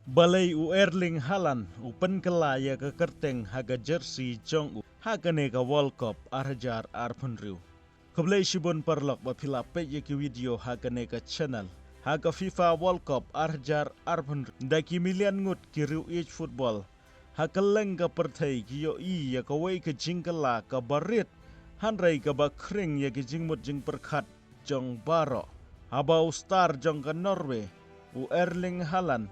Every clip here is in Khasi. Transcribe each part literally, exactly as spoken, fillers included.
Balei u Erling Haaland u pynkylla ïa ka kyrteng ha ka jersey jong u ha kane ka World Cup ar hajar arphew hynriew? Khublei shibun paralok ba phi la peit ïa ki video ha kane ka channel. Ha ka FIFA World Cup ar hajar arphew hynriew, da ki million ngut ki riew ïeit football ha kylleng ka pyrthei ki ïohi ïa kawei ka jingkylla kaba rit, hynrei kaba khring ïa ki jingmut jingpyrkhat jong baroh. Haba u star jong ka Norway, u Erling Haaland,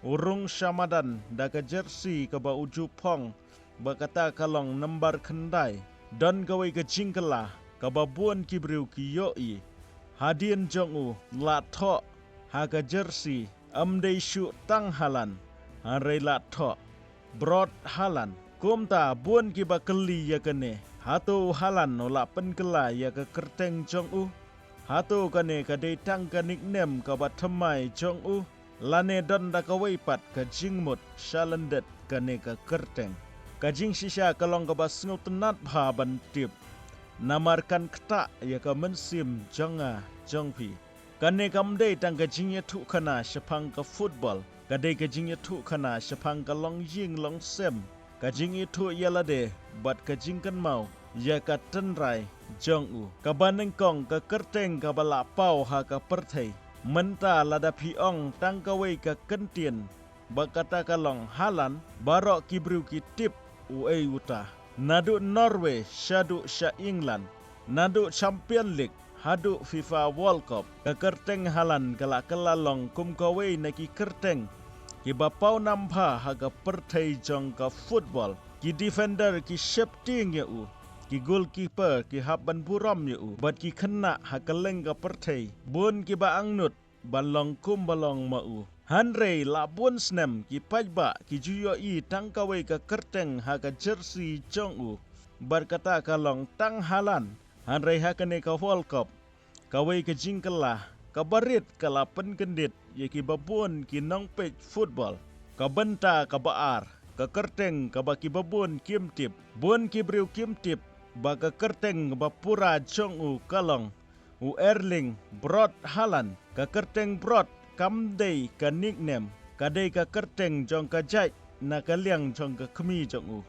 u rung shamadan da ka jersey kaba u ju phong ba kata ka long nambar khyndai, don kawei ka jingkylla kaba bun ki briew ki ïohi. Hadien jong u la thoh ha ka jersey, ym dei shuh tang Haaland, hynrei la thoh Brot Haaland. Kumta bun kiba kylli ïa kane, hato u Haaland u la pynkylla ïa ka kyrteng jong u? Hato kane ka dei tang ka nickname kaba thymmai jong u, lane don da kawei pat ka jingmut shalyndet kane ka kyrteng? Ka jingshisha ka long kaba sngewtynnat bha ban tip, namar kan ktah ïa ka mynsiem jong nga jong phi. Kane kam dei tang ka jingïathuhkhana shaphang ka football, ka dei ka jingïathuhkhana shaphang ka longïing longsem, ka jingithuh ïa lade bad ka jingkynmaw ïa ka tynrai jong u. Kaba nyngkong, ka kyrteng kaba la paw ha ka pyrthei. Mynta lada phi ong tang kawei ka kyntien ba kata ka long Haaland, baroh ki briew ki tip uei uta. Naduh Norway shaduh sha England, naduh Champion League haduh FIFA World Cup, ka kyrteng Haaland ka la kylla long kum kawei na ki kyrteng kiba pawnam bha ha ka pyrthei jong ka football. Ki defender ki sheptieng ïa u, ki goalkeeper ki hap ban burom ïa u, bad ki khynnah ha kylleng ka pyrthei bun kiba angnud ban long kumba long ma u. Hynrei la bun snem ki paidbah ki ju ïohi tang kawei ka kyrteng ha ka jersey jong u, bad kata ka long tang Haaland. Hynrei ha kane ka World Cup, kawei ka jingkylla kaba rit ka la pynkyndit ïa kiba bun ki nongpeit football. Ka bynta kaba ar, ka kyrteng kaba kiba bun kim tip. Bun ki briew kim tip ba ka kyrteng kaba pura jong u ka long u Erling Brot Haaland. Ka kyrteng Brot kam dei ka nickname, ka dei ka kyrteng jong ka jait na ka liang jong ka kmie jong u.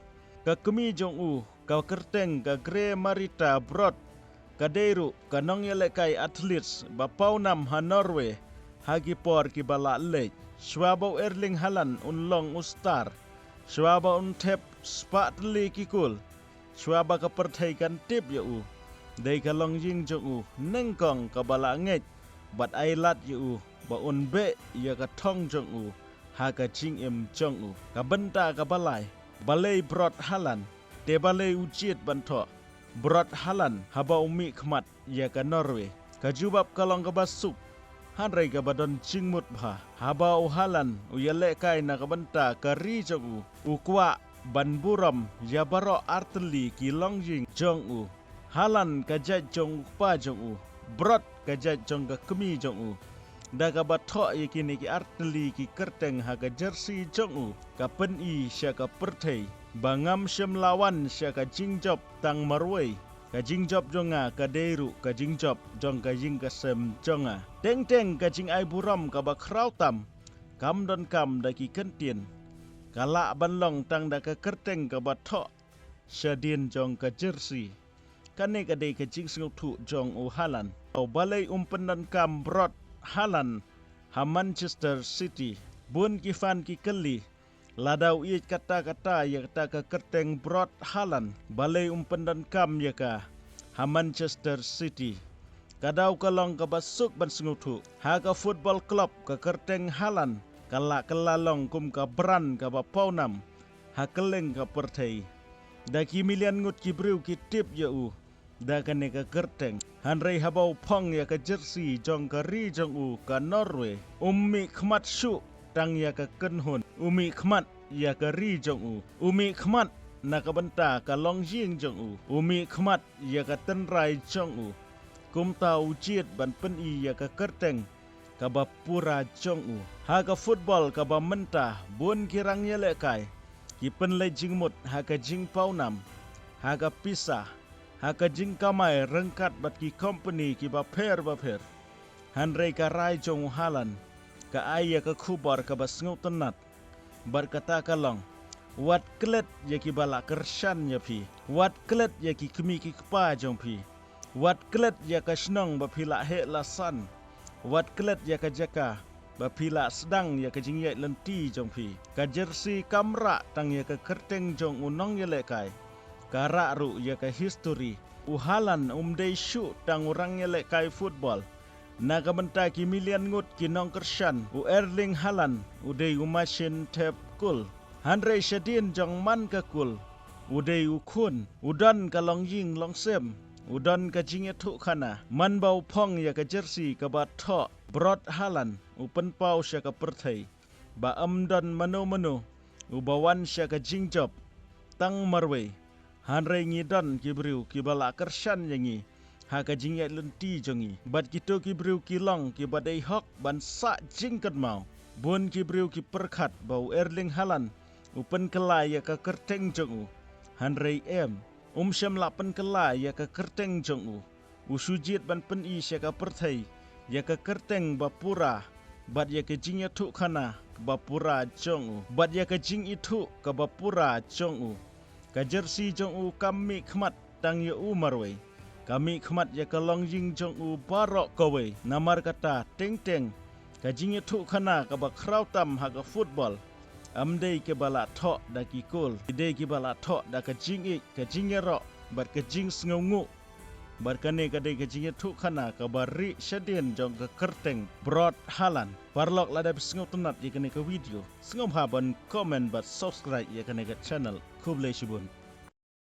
Ka kmie jong u, ka kyrteng ka Gre Marita Brot, ka dei ruh ka nongïalehkai athletes ba pawnam ha Norway ha ki por kiba la leit. Shuwa ba u Erling Haaland un long u star, shuwa ba un thep spah tylli ki kol, shuwa ba ka pyrthei kan tip ïa u, dei ka longïing jong u nyngkong kaba la ngeit bad ai lad ïa u ba un beh ïa ka thong jong u ha ka jingim jong u. Ka bynta kaba lai, balei Brot Haaland? Te balei u jied ban thoh Brot Haaland haba u mih khmat ïa ka Norway? Ka jubab ka long kaba suk, hynrei kaba don jingmut bha. Haba u Haaland u ïalehkai na ka bynta ka ri jong u, u kwah ban burom ïa baroh artylli ki longïing jong u. Haaland ka jait jong u kpa jong u, Brot ka jait jong ka kmie jong u. Da kaba thoh ïa kine ki artylli ki kyrteng ha ka jersey jong u, ka pyni sha ka pyrthei ba ngam shym la wan sha ka jingjop tang marwei. Ka jingjop jong nga ka dei ruh ka jingjop jong ka ïing ka sem jong nga. Teng teng ka jingai burom kaba khraw tam kam donkam da ki kyntien, ka lah ban long tang da ka kyrteng kaba thoh shadien jong ka jersey. Kane ka dei ka jingsngewthuh jong u Haaland. Balei um pyndonkam Brot Haaland ha Manchester City? Bun ki fan ki kylli, lada u ïeit katta katta ïa kata ka kyrteng Brot Haaland, balei um pyndonkam ïa ka ha Manchester City? Ka daw ka long kaba suk ban sngewthuh. Ha ka football club, ka kyrteng Haaland ka la kylla long kum ka brand kaba pawnam ha kylleng ka pyrthei. Da ki million ngut ki briew ki tip ïa u da kane ka kyrteng. Hynrei haba u phong ïa ka jersey jong ka ri jong u ka Norway, um mih khmat shuh tang ïa ka kynhun, u mih khmat ïa ka ri jong u, u mih khmat na ka bynta ka longïing jong u, u mih khmat ïa ka tynrai jong u. Kumta u jied ban pyni ïa ka kyrteng kaba pura jong u. Ha ka football kaba mynta, bun ki rangïalehkai ki pynleit jingmut ha ka jingpawnam, ha ka pisa, ha ka jingkamai ryngkat bad ki kompani kiba pher bapher. Hynrei ka rai jong u Haaland ka ai ïa ka khubor kaba sngewtynnat. Bad kata ka long, wat klet ïa ki ba la kyrshan ïa phi. Wat klet ïa ki kmie ki kpa jong phi. Wat klet ïa ka shnong ba phi la heh la san. Wat klet ïa ka jaka ba phi la sdang ïa ka jingïaid lynti jong phi. Ka jersey kam rah tang ïa ka kyrteng jong u nongïalehkai. Ka rah ruh ïa ka history. U Haaland um dei shuh tang u rangïalehkai football. Na ka bynta ki million ngut ki nongkyrshan, u Erling Haaland u dei u machine thep kol. Hynrei shadien jong man ka kol, u dei u khun, u don ka longïing longsem, u don ka jingïathuhkhana. Man ba u phong ïa ka jersey kaba thoh Brot Haaland, u pynpaw sha ka pyrthei ba ym don mano mano uba wan sha ka jingjop tang marwei. Hynrei ngi don ki briew kiba la kyrshan ïa ngi ha ka jingïaid lynti jong ngi. Bad kito ki briew ki long kiba dei hok ban sah jingkynmaw. Bun ki briew ki pyrkhat ba u Erling Haaland u pynkylla ïa ka kyrteng jong u. Hynrei em, um shym la pynkylla ïa ka kyrteng jong u. U shu jied ban pyni sha ka pyrthei ïa ka kyrteng ba pura bad ïa ka jingïathuhkhana ba pura jong u bad ïa ka jingithuh kaba pura jong u. Ka jersey jong u kam mih khmat tang ïa u marwei, ka mih khmat ïa ka longïing jong u baroh kawei. Namar kata teng teng ka jingïathuhkhana kaba khraw tam ha ka football ym dei kiba la thoh da ki kol, ki dei kiba la thoh da ka jingïeit, ka jingïaroh bad ka jingsngewnguh. Bad kane ka dei ka jingïathuhkhana kaba rieh shadien jong ka kyrteng Brot Haaland. Paralok, lada phi sngewtynnat ïa kane ka video, sngewbha ban comment bad subscribe ïa kane ka channel. Khublei shibun.